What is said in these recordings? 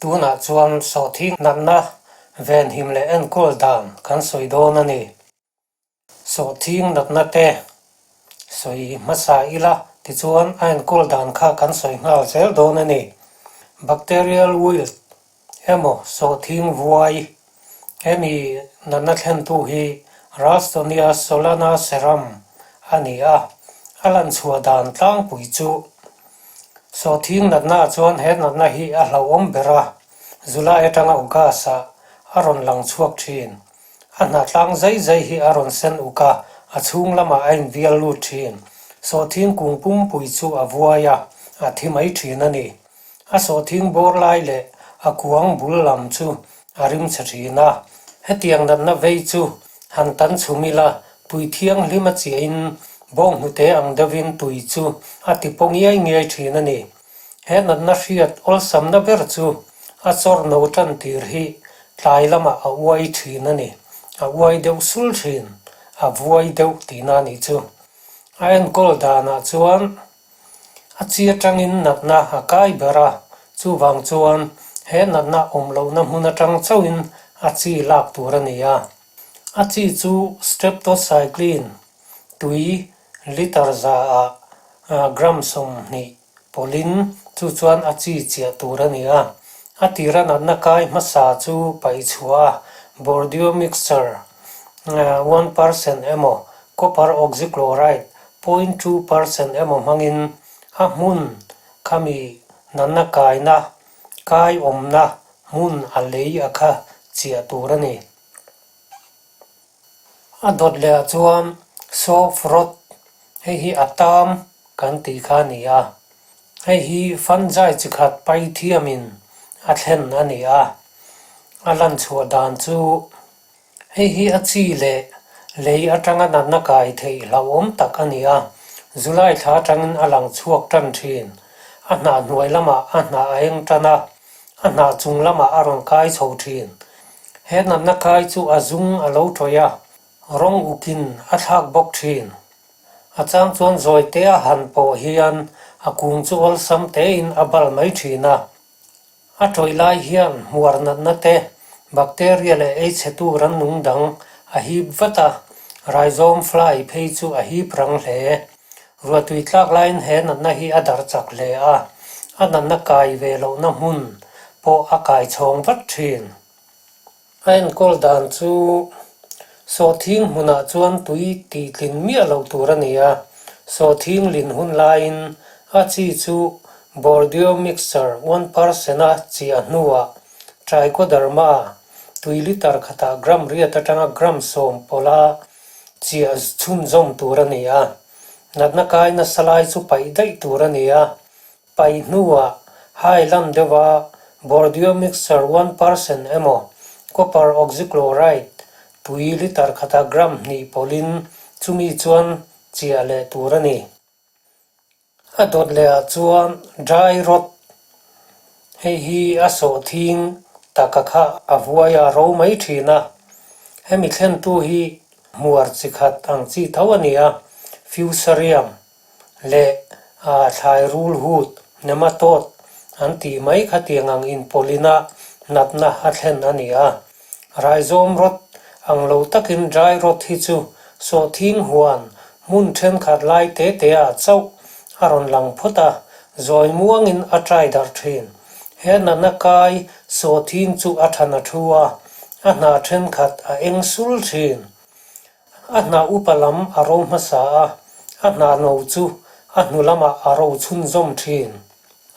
Tunah chuan sawhthing natna venhim leh enkawl dan kan sawi dawn a ni. Sawhthing natna te sawi hmasa ila tichuan a enkawl dan kha kan sawi nghal zel dawn a ni. Bacterial wilt emaw sawhthing vuai hemi natna thlentu hi Ralstonia solanacearum a ni a, a lanchhuah dan tlangpui chu Sawhthing natna ah chuan he natna hi a hlauhawm ber a, July atanga August ah a rawn lang chhuak thin. A hnatlang zai zai hi a rawn sen uk a, a chhung lamah a invial lut thin. Sawhthing kung pumpui chu a vuai a, a thi mai thin a ni. A sawhthing bawr lai leh a kuang bul lam chu a rim chhe thin a. Hetiang natna vei chu han tan chhum ila tui thianghlim a chiahin bawnghnute ang deuhin tui chu a ti paw ngiai ngiai thin a ni. He natna hriat awlsamna ber chu a chawr no tan tir hi tlai lamah a uai thin a ni. A uai deuh sul thin, a vuai deuh tihna a nih chu. A enkawl danah chuan A chi atangin natna a kai ber a, chuvang chuan he natna awm lohna hmun atang chauhin a chi lak tur a ni a. A chi chu streptocycline tui litre zaah gram 20 pawlhin chu chuan a chi chiah tur a ni a. A tira natna kai hmasa chu paih chhuah a, Bordeaux mixture 1% emaw copper oxychloride 0.2% emaw hmangin a hmun khami natna kaina kai awmna hmun a lei a kha chiah tur a ni. A dawt leh ah chuan soft rot hei hi a tam kan tih kha a ni a, hei hi fungi chi khat pai thiamin a thlen a ni a, a lan chhuah dan chu Hei hi a chi leh lei atanga natna kai theih hlauhawm tak a ni a, July thla atangin a lang chhuak tan thin. A hnah hnuai lamah a hnah a eng tan a, a hnah chung lamah a rawn kai chho thin. He natna kai chu a zung a lo tawih a, rawng ukin a thlak bawk thin. A chang chuan zawi te a han pawh hian a kung chu awlsam tein a bal mai thin a. A tawih lai hian hmuar natna te, bacteria leh ei chhetu rannung dang a hip vat a, rhizome fly phei chu a hip rang hle. Ruahtui tlak laiin he natna hi a darh chak hle a, a natna kai ve lohna hmun pawh a kai chhawng vat thin. A enkawl dan chu sawhthing hmunah chuan tui tihtlin miah loh tur a ni a, sawhthing lin hun laiin a chi chu Bordeaux mixture 1% a chiah hnuah Trichoderma tui litre khatah gram riat atanga gram 10 pawla chiah chhunzawm tur a ni a, natna kai nasa lai chu paih daih tur a ni a. Paih hnuah high lam deuha Bordeaux mixture 1% emaw copper oxychloride tui litre khata gram hnih pawlhin chumi chuan chiah leh tur a ni. A dawt lehah chuan dry rot, hei hi a sawhthing taka kha a vuai a ro mai thin a, hemi thlentu hi hmuar chi khat ang chi tho a ni a, fusarium. leh thlai rul hut, nematode, an tih mai khatiang ang inpawlina natna a thlen a ni a. Rhizome rot ang lo takin dry rot hi chu sawhthing huan hmun thenkhat lai te te ah chauh a rawn lang phawt a, zawi muangin a try darh thin. He natna kai sawhthing chu a than a thu a, a hnah thenkhat a eng sul thin. A hnah upa lam a ro hmasa a, a hnah no chu a hnu lamah a ro chhunzawm thin.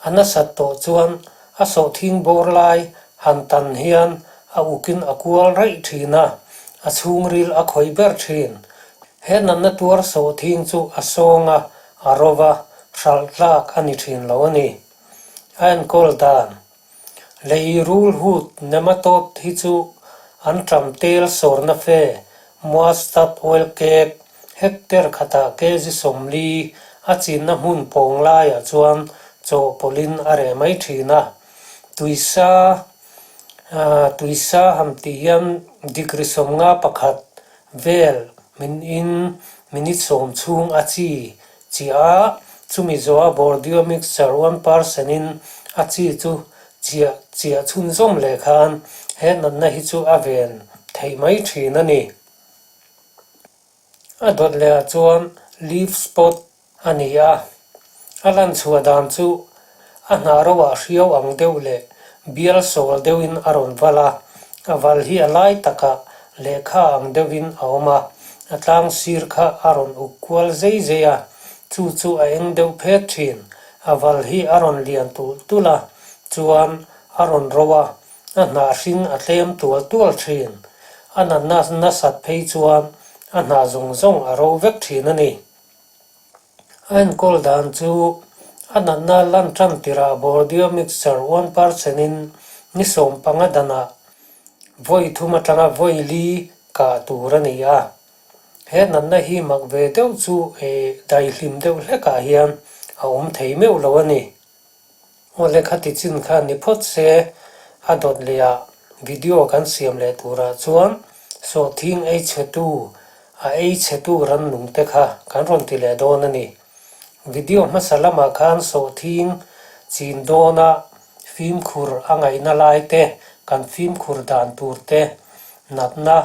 A nasat tawh chuan a sawhthing bawr lai han tan hian a ukin a kual raih thin a, a chhungril a khawih ber thin. He natna tuar sawhthing chu a sawng a, a ro va, hralh tlak a ni thin lo a ni. A enkawl dan Lei rul hut nematode hi chu an ṭam tel sawrna fe, mustard oil cake, hectare khatah kg 40 a chinna hmun pawng laiah chuan chawhpawlhin a reh mai ṭhin a. Tuisa tuisa ham tih hian degree 51 vel min in minute 10 chhung a chi Chiah a, chumi zawha Bordeaux mixture 1% in a chi chu Chiah chiah chhunzawm leh khan he natna hi chu a ven theih mai thin a ni. A dawt lehah chuan leaf spot a ni a, a lan chhuah dan chu a hnah roah hriau ang deuh leh bial sawl deuhin a rawn val a, a val hi a lai takah lehkha ang deuhin a awm a, a tlang sir kha a rawn uk kual zei zei a, chu chu a eng deuh phet thin, a val hi a rawn lian tulh tulh a, chuan a rawn ro a, a hnah hring a tlem tual tual thin. A natna nasat phei chuan a hnah zawng zawng a ro vek thin a ni. A enkawl dan chu a natna lan tan tirah Bordeaux mixture 1% in ni 15 danah vawi thum atanga vawi li kah tur a ni a. He natna hi mak ve deuh chu daihlim deuh hlekah hian a awm thei meuh lo a ni. Aw lehkha ti chin kha ni phawt se, a dawt leh ah video kan siam leh turah chuan sawhthing ei chhetu, a ei chhetu rannung te kha kan rawn ti leh dawn a ni. Video hmasa lamah khan sawhthing chin dawna fimkhur a ngaihna lai te, kan fimkhur dan tur te, natna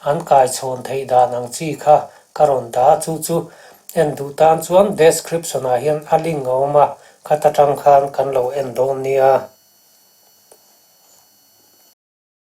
An kaichhawn theih dan ang chi kha ka rawn dah a, chu chu en duh tan chuan description ah hian a link a awm a, khata tang khan kan lo en dawn nia.